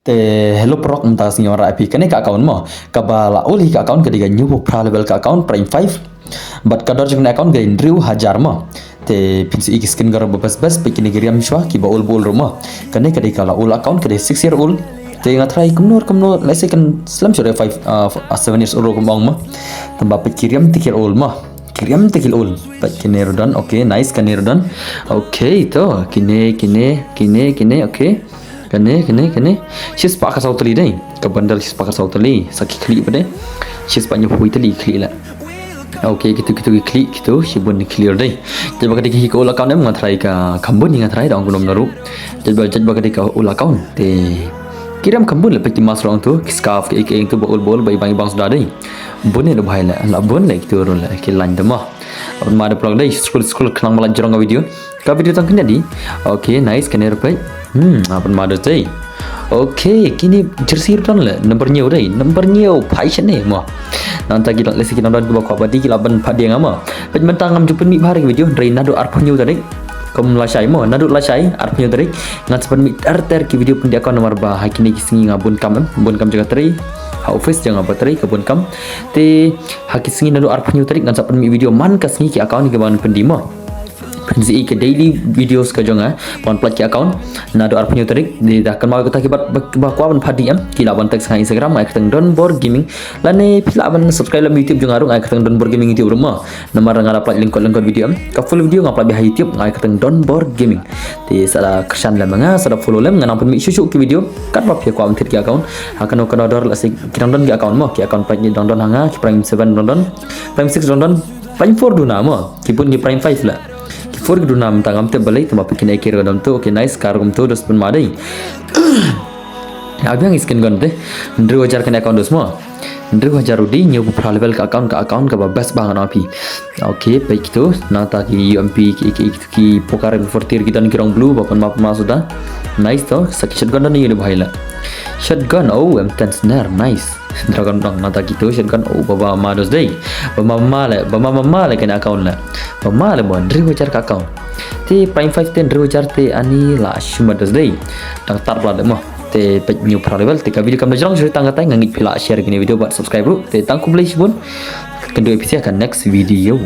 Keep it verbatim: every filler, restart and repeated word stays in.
Te hello paralok, mynta ka sngi nga wanrah ïa phi kane ka account mo. Kaba la ul hi ka account ka dei ka hynñiewphew phra level ka account prime five. Bad ka dor jong kane ka account ka dei hynriew hajar mo. Te phin sa ïohi ki skin guard ba best best, peit kine ki riam shuwa kiba ul ba ul ruh mo. Kane ka dei ka la ul account, ka dei six year old. Te nga tharai kumno kumno, lehse kan slem shuh da five, uh, seven years old ruh kumba ong mo. Tangba peit ki riam te ki la ul mo. Ki riam te ki la ul. Peit kine ruh don. Okay, nice, kane ruh don. Okay, to kine kine kine kine, okay. Kane kane kane. Shispah ka saw tylli dei. Ka bundle shispah ka saw tylli. Sa ki khlieh pat dei. Shispah hynñiewphew tylli ki khlieh la. Okay, kito kito ki khlieh, kito shibun ki khlieh dei. Jait ba ka dei ka hi ka ul account em, nga tharai ka kham bun hi, nga tharai, da ong kumno kumno ruh. Jait ba, jait ba ka dei ka ul account te ki riam kham bun la, peit ki mask ruh ong to, ki scarf, ki ei ki ei ong to ba ul ba ul, ba ibang ibang suda dei. Bun hi da bha hi la, la bun la kito ruh la ki lain te mo. Bad ma da paralok dei, scroll scroll khnang ba la jrong ka video. Ka video tang kane dei. Okay, nice, kane ruh peit. Hmm, bad ma da dei. Okay, kine jersey ruh don la, number hynñiew dei, number hynñiew, phai shane mo. Nangta ki don, lehse ki don don kiba kwah ba dei ki lah ban phah dieng mo. Peit mynta ngam ju pynmih bha ïa ka video, hynrei naduh arphew hynñiew tarik. Kum lashai mo, naduh lashai, arphew hynñiew tarik. Ngan sa pynmih ter ter ki video pyndih account namar ba ha kine ki sngi nga bun kam em, bun kam jong ka trei. Ha office jong nga ba trei ka bun kam. Te ha ki sngi naduh arphew hynñiew tarik ngan sa pynmih video man ka sngi ki account kiba ngan pyndih mo. Phin sa ïohi ki daily videos ka jong nga ban pynlait ki account naduh arphew hynñiew tarik. Te da kynmaw ïa kata kiba, ba, ba kwah ban phah dieng em, ki lah ban text ha Instagram, nga ai kyrteng Don Bor Gaming. Lane phi lah ban subscribe lem YouTube jong nga ruh, nga ai kyrteng Don Bor Gaming YouTube ruh mo. Namar nga la pynlait lyngkot lyngkot video em. Ka full video nga pynlait beit ha YouTube, nga ai kyrteng Don Bor Gaming. Te sa da kyrshan lem ïa nga, sa da follow lem, ngan nang pynmih shuh shuh ki video. Katba phi kwah ban thied ki account. Ha kano kano dor, lehse ki dang don ki account mo, ki account peit, ki dang don ha nga, ki prime seven dang don, prime six dang don, prime four duna mo, ki bun ki prime five la. Ki four ki duna mynta, ngam tip balei, tangba peit kine ki ruh don to. Okay, nice, ka ruh kumto, dos pynma dei. Ïa biang ïa ki skin gun te. Hynriew hajar kane account dos mo. Hynriew hajar ruh dei, hynñiewphew phra level ka account, ka account kaba best bha ngan ong ïa phi. Okay, peit kito, nangta ki U M P, ki, ki, ki, ki Poker M four tier ki don ki rong blue, ba pynma pynma suda. Nice to, sa ki shotgun don ïa u da bha hi la. Shotgun, oh, M ten snare, nice. Dragon dang, nangta kito shotgun, oh, ba ba ma dos dei. Ba ma ma le, ba ma ma ma le kane account le. Ba ma le mo, hynriew hajar ka account. Te prime five te hynriew hajar te ani la shim ba dos dei. Dang tar pla de mo. Te peit hynñiewphew phra level, te ka video kam da jrong shuh tang katei, nga ngeit phi la share kine video bad subscribe ruh. Te tang khublei shibun. Kynduh ïa phi sha ka next video.